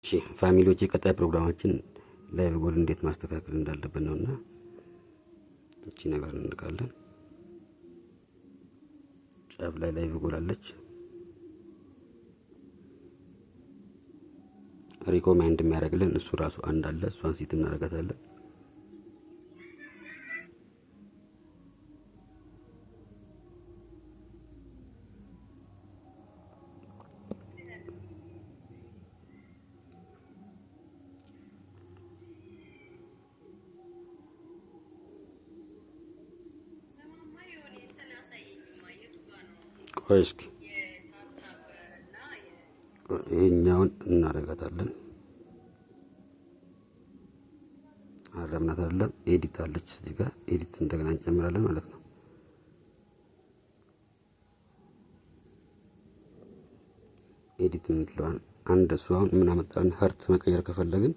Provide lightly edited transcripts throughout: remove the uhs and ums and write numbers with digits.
እሺ family ዎች፣ የቀጣይ ፕሮግራማችን live goal እንዴት ማስተካከል እንዳለብን ነውና እቺ ነገር እንልካለን። ጫፍ ላይ live goal አለች። Recommend የሚያደርግልን እሱ ራሱ አንድ አለ። እሷን set እናደርጋታለን። ቆይ እስኪ ይሄኛውን እናደርጋታለን። አረምናት አይደለም፣ edit አለች እዚህ ጋር፣ edit እንደገና እንጨምራለን ማለት ነው። Edit የምትለዋን አንድ እሱ አሁን ምን አመጣልን? Heart መቀየር ከፈለግን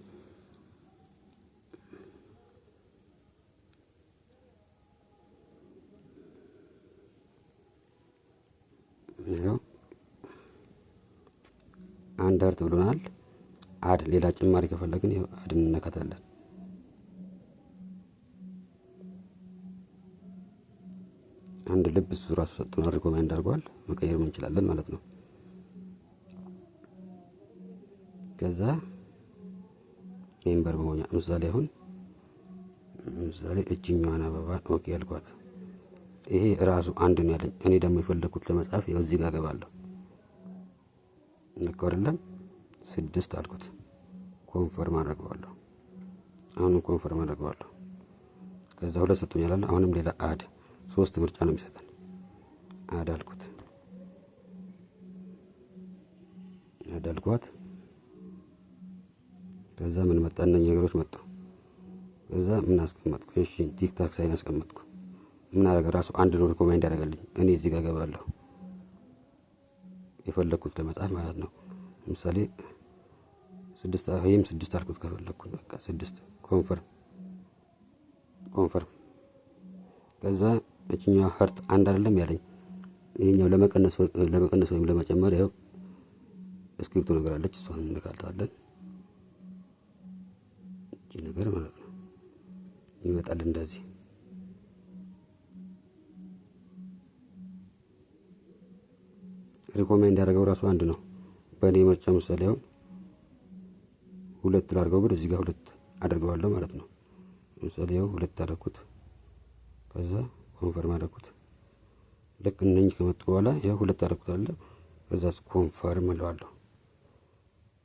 ይኸው አንድ heart ብሎናል። Add ሌላ ጭማሪ ከፈለግን ይኸው add እንነካታለን። አንድ ልብ እሱ ራሱ ሰጥቶናል፣ recommend አድርጓል። መቀየር እንችላለን ማለት ነው። ከዛ member መሆኛ ምሳሌ፣ አሁን ምሳሌ እችኛዋን አበባ okay ያልኳት ይሄ ራሱ አንድ ነው ያለኝ። እኔ ደግሞ የፈለኩት ለመጻፍ ያው እዚህ ጋር ገባለሁ። ልክ አይደለም? 6 አልኩት። Confirm አደርገዋለሁ። አሁንም confirm አደርገዋለሁ። ከዛ 2 ሰጥቶኛል አለ። አሁንም ሌላ add፣ ሶስት ምርጫ ነው የሚሰጠን። Add አልኩት። Add አልኳት። ከዛ ምን መጣ? እነኚህ ነገሮች መጡ። ከዛ ምን አስቀመጥኩ? እሺ tick tock sign አስቀመጥኩ። ምን አደረገ? ራሱ አንድ ነው recommend ያደረገልኝ። እኔ እዚህ ጋር ገባለሁ የፈለኩት ለመጻፍ ማለት ነው። ለምሳሌ 6፣ ይሄም 6 አልኩት ከፈለኩት በቃ 6። Confirm፣ confirm። ከዛ እችኛዋ heart አንድ አይደለም ያለኝ፣ ይሄኛው ለመቀነስ ወይም ለመጨመር ያው እስክሪፕቶ ነገር አለች፣ እሷን እንነካታለን። እቺ ነገር ማለት ነው፣ ይመጣል እንደዚህ። Recommend ያደረገው ራሱ አንድ ነው። በእኔ ምርጫ ምሳሌ አሁን 2 ላድርገው ብል እዚህ ጋር 2 አደርገዋለሁ ማለት ነው። ለምሳሌ ያው 2 አደረኩት። ከዛ confirm አደረኩት። ልክ እነኚህ ከመጡ በኋላ ያው 2 አደረኩት አለ። ከዛ confirm እለዋለሁ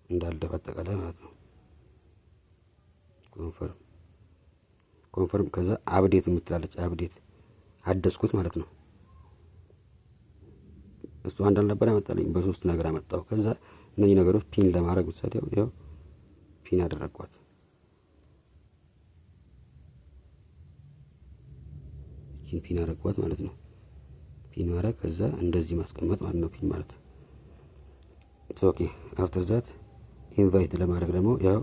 እንዳለ በአጠቃላይ ማለት ነው። Confirm፣ confirm። ከዛ update የምትላለች፣ update አደስኩት ማለት ነው። እሱ አንድ አልነበር ያመጣልኝ፣ በሶስት ነገር አመጣው። ከዛ እነኚህ ነገሮች pin ለማድረግ ምሳሌ ያው pin አደረኳት። እቺን pin አደረኳት ማለት ነው። Pin ማድረግ ከዛ እንደዚህ ማስቀመጥ ማለት ነው። Pin ማለት okay። After that invite ለማድረግ ደግሞ ያው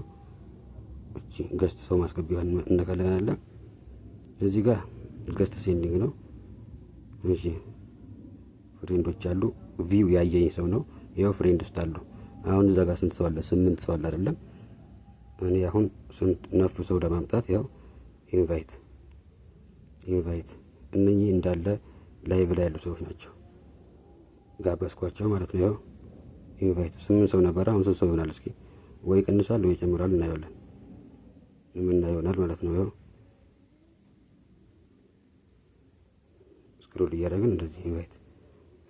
እቺ guest ሰው ማስገቢያዋን እነካለን አለ። እዚህ ጋር guest sending ነው። እሺ friend ኦች አሉ። View ያየኝ ሰው ነው። ያው friend ውስጥ አሉ። አሁን እዛ ጋር ስንት ሰው አለ? 8 ሰው አለ አይደለም? እኔ አሁን ስንት ነፍ ሰው ለማምጣት ያው invite፣ invite። እነኚህ እንዳለ live ላይ ያሉ ሰዎች ናቸው። ጋበዝኳቸው ማለት ነው። ያው invite 8 ሰው ነበር። አሁን ስንት ሰው ይሆናል? እስኪ ወይ ይቀንሳል ወይ ይጨምራል፣ እናየዋለን። የምናየው ይሆናል ማለት ነው። ያው scroll እያደረግን እንደዚህ invite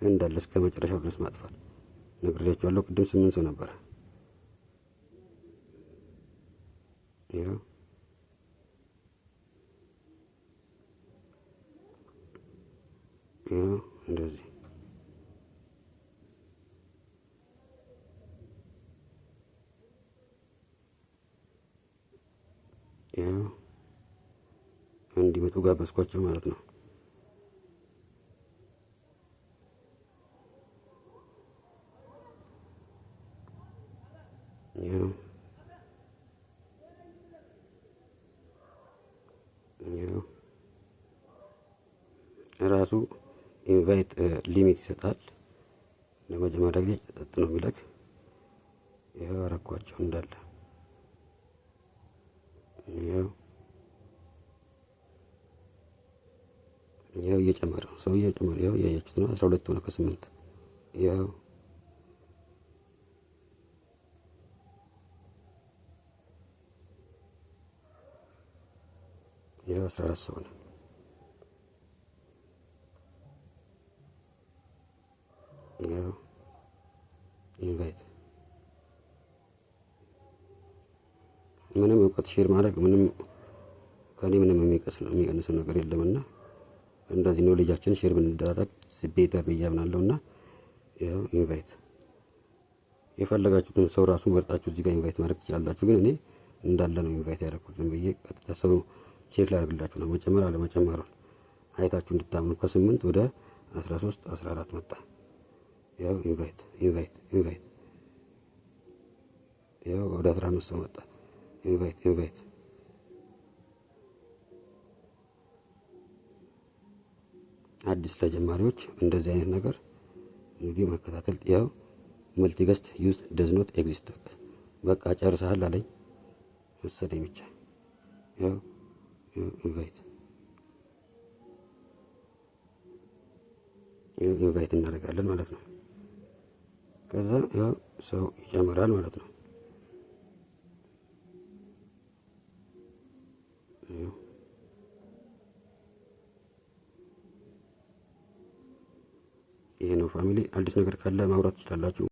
እንዳለ እስከ መጨረሻው ድረስ ማጥፋት ነግሬያችኋለሁ። ቅድም 8 ሰው ነበር። ያው ያው እንደዚህ ያው እንዲመጡ ጋበዝኳቸው ማለት ነው። ያው ያው ራሱ invite limit ይሰጣል። ለመጀመሪያ ጊዜ ጸጥ ነው የሚለክ። ይኸው አረኳቸው እንዳለ። ይኸው ይኸው እየጨመረ ነው፣ ሰው እየጨመረ፣ ይኸው እያያችሁት ነው። 12 ሆነ ከ8። ይኸው ይኸው 14 ሰው ነው። ይኸው invite። ምንም እውቀት share ማድረግ ምንም ከኔ ምንም የሚቀንሰው ነገር የለምና እንደዚህ knowledge ኣችን share ብንደራረግ better ብዬ አምናለሁና ይኸው invite፣ የፈለጋችሁትን ሰው ራሱ መርጣችሁ እዚህ ጋር invite ማድረግ ትችላላችሁ። ግን እኔ እንዳለ ነው invite ያደረኩት። ዝም ብዬ ቀጥታ ሰው check ላደርግላችሁ ነው መጨመር አለመጨመሩን አይታችሁ እንድታምኑ። ከ8 ወደ 13፣ 14 መጣ። ያው invite, invite, invite። ያው ወደ 15 ሰው መጣ። Invite, invite። አዲስ ለጀማሪዎች እንደዚህ አይነት ነገር እንግዲህ መከታተል። ያው multi guest use does not exist፣ በቃ ጨርሰሃል አለኝ መሰለኝ ብቻ። ያው invite invite እናደርጋለን ማለት ነው። ከዛ ያው ሰው ይጨምራል ማለት ነው። ይሄ ነው family። አዲስ ነገር ካለ ማውራት ትችላላችሁ።